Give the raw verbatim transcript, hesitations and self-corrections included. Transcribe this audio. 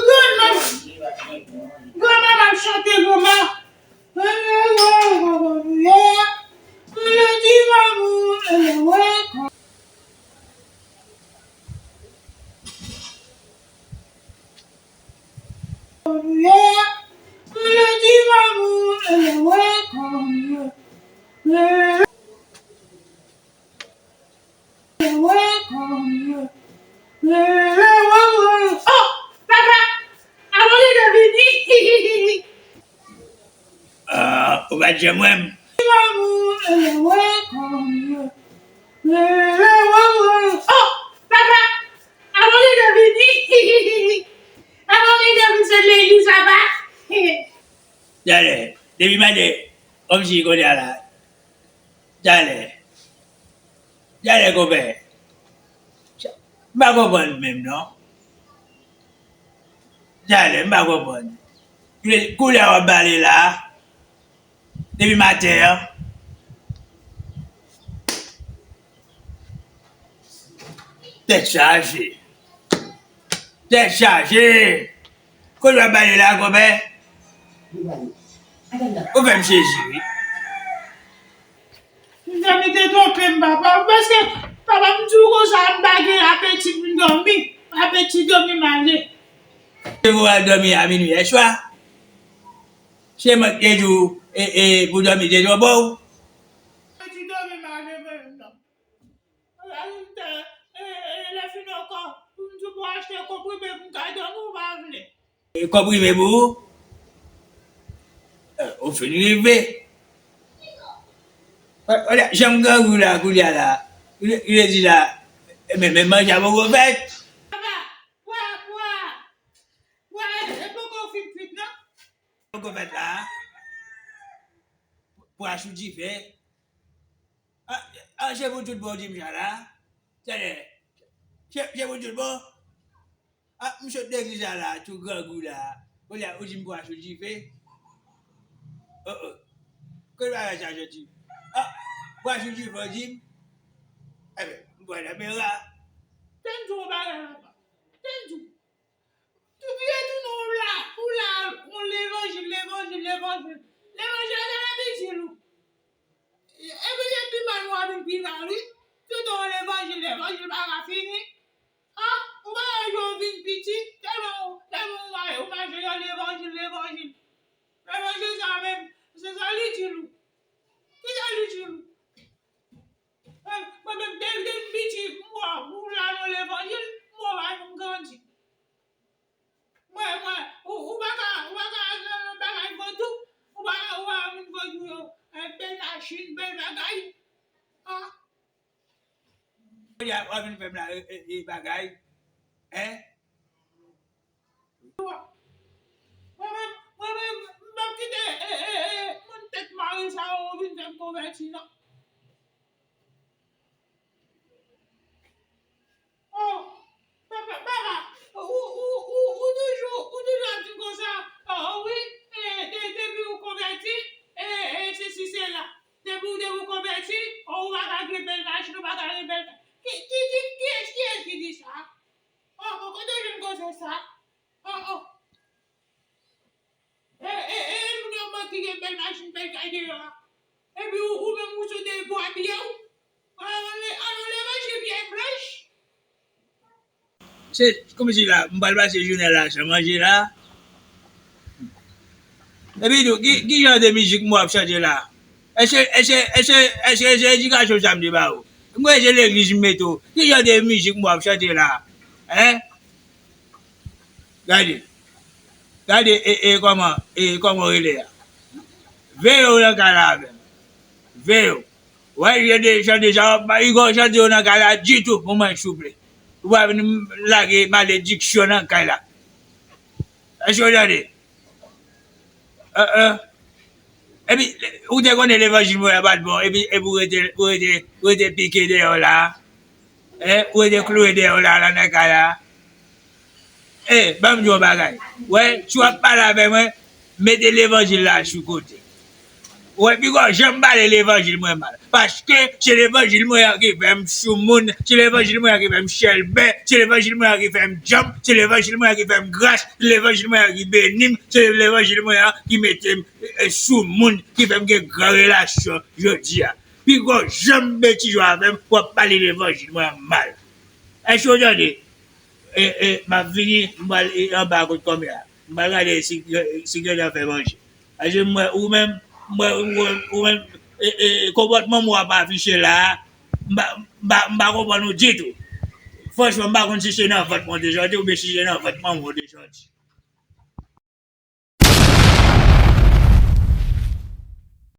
Granma, granma ap chante, granma. Oh, papa, abòne de vini. Ah, ou pa t janm wè m. Oh, papa, abòne de vini. Abòne de vini, se legliz apa. Talè, depi maten, kòmsi kounye a la. Talè. Talè, konpè. M pa konprann menm, non. Talè, m pa konprann. Koulè, koulè a w ap pale la. Depi maten an. Tèt chaje. Tèt chaje. Kote w ap pale la, konpè? Ou fè m sezi, wi. Mezanmi, te twonpe m, papa. Paske, papa, m di w konsa, m pa gen apeti pou m dòmi. Apeti dòmi m ale. Te pou al dòmi a minui yèswa. Se mwen ki te di w, e, e, pou dòmi te twò ba w. Apeti dòmi m ale, menm non. Alòs, m te, e, e, lè fini ankò, pou m di w pou achte konprime pou m ka dòmi, ou pa vle. E konprime pou ou? E, ou fin rive. Wè, wè, jan m grangou la, kounye a la. Li, li di la, e, men, men manje a poko fèt. Papa, pwa, pwa, pwa, e, e poko fin kwit, non? Poko fèt la. Pwa sou dife. A, a, se pou tout bon w di m sa la. Tande. Se, se pou tout bon. A, m sot legliz la la, tou grangou la. Kounye a, ou di m pwa sou dife. Oh, oh. Kote bagay sa soti? A, pwa sou dife, ou di m. Enben, m pran nan men w la. Tann di w bagay la, papa. Tann di w. Tou byen tou non, ou la, ou la, ou levanjil, levanjil, levanjil. Levanjil, sa vle di l ou. Epi se pi mal ou ap vin pi mal, wi. Toutan w levanjil, levanjil pa ka fini. A, ou pa wè jan w vin piti, tèlman w, tèlman w mache, ou mache nan levanjil, levanjil. Levanjil sa menm, se sa li di l ou. Ki sa li di l ou? E, mwen menm, depi, depi m piti, m wè ou la nan levanjil, m wè w pa janm grandi. Mwen, mwen, ou, ou pa ka, ou pa ka al nan bagay vòdou, ou pa, ou pa vin vòdou yo, e, bèl machin, bèl bagay. A. Kounye a, w ap vin fè m la, e, e, e, bagay. Hein? Mwen menm, mwen menm, m p ap kite, e, e, e, moun tèt mare sa yo vin fè m konvèti, non. Oh, papa, papa, ou, ou, ou, ou toujou, ou toujou ap di m konsa, oh, wi, e, de, depi ou konvèti, e, e, sesi, sela. Depi, depi ou konvèti, oh, ou pa ka gen bèl machin, ou pa ka gen bèl. Ki, ki, ki, kiyès, kiyès ki di sa? Oh, oh, kote w jwenn koze sa? Oh, oh. E, e, e, moun yo manke gen bèl machin, bèl kay deyò a. Epi ou, ou menm ou sot de bwa pye w. Alò, le, alò, levanjil byen blanch. Se kòmsi la, m pral pase jounen la san manje la. Epi tou, ki, ki jan de mizik mwen ap chante la? Èske, èske, èske, èske se edikasyon sa m te ba ou? M kwè se legliz m mete w. Ki jan de mizik mwen ap chante la? Hein? Gade. Gade, e, e, kòman, e, kòman w rele a? Veye w nan kay la avè m. Veye w. Wè, jan de chante sa, w ap, pa gen chante yo nan kay la ditou pou mwen, souple. Ou pa vin lage malediksyon nan kay la. Èske w tande? Epi, ou te konnen levanjil mwen an pa t bon, epi, epi ou rete, ou rete, ou rete pike deyò la. Hein, ou rete kloure deyò la, la nan kay la. E, ban m di w yon bagay. Wè, si w ap pale avè mwen, mete levanjil la sou kote. Ou wè, piga w janm pale levanjil mwen mal. Paske se levanjil mwen an ki fè m soumoun, se levanjil mwen an ki fè m chèlbè, se levanjil mwen an ki fè m djanm, se levanjil mwen an ki fè m gras, se levanjil mwen an ki beni m, se levanjil mwen an ki mete m, e, e, soumoun, ki fè m gen gran relasyon jodi a. Piga w janm betize w avè m, w ap pale levanjil mwen an mal. Èske w tande? E, e, m ap vini, m pral, e, anba kot kòmè a. M pral gade si, si Grandjan fè manje. Paske m wè ou menm, m wè ou, ou menm, e, e, konpòtman w ap afiche la a, m pa, m pa, m pa konprann ou ditou. Franchman, m pa konn si se nan vant mwen w te sòti oubyen si se nan vant manman w w te sòti.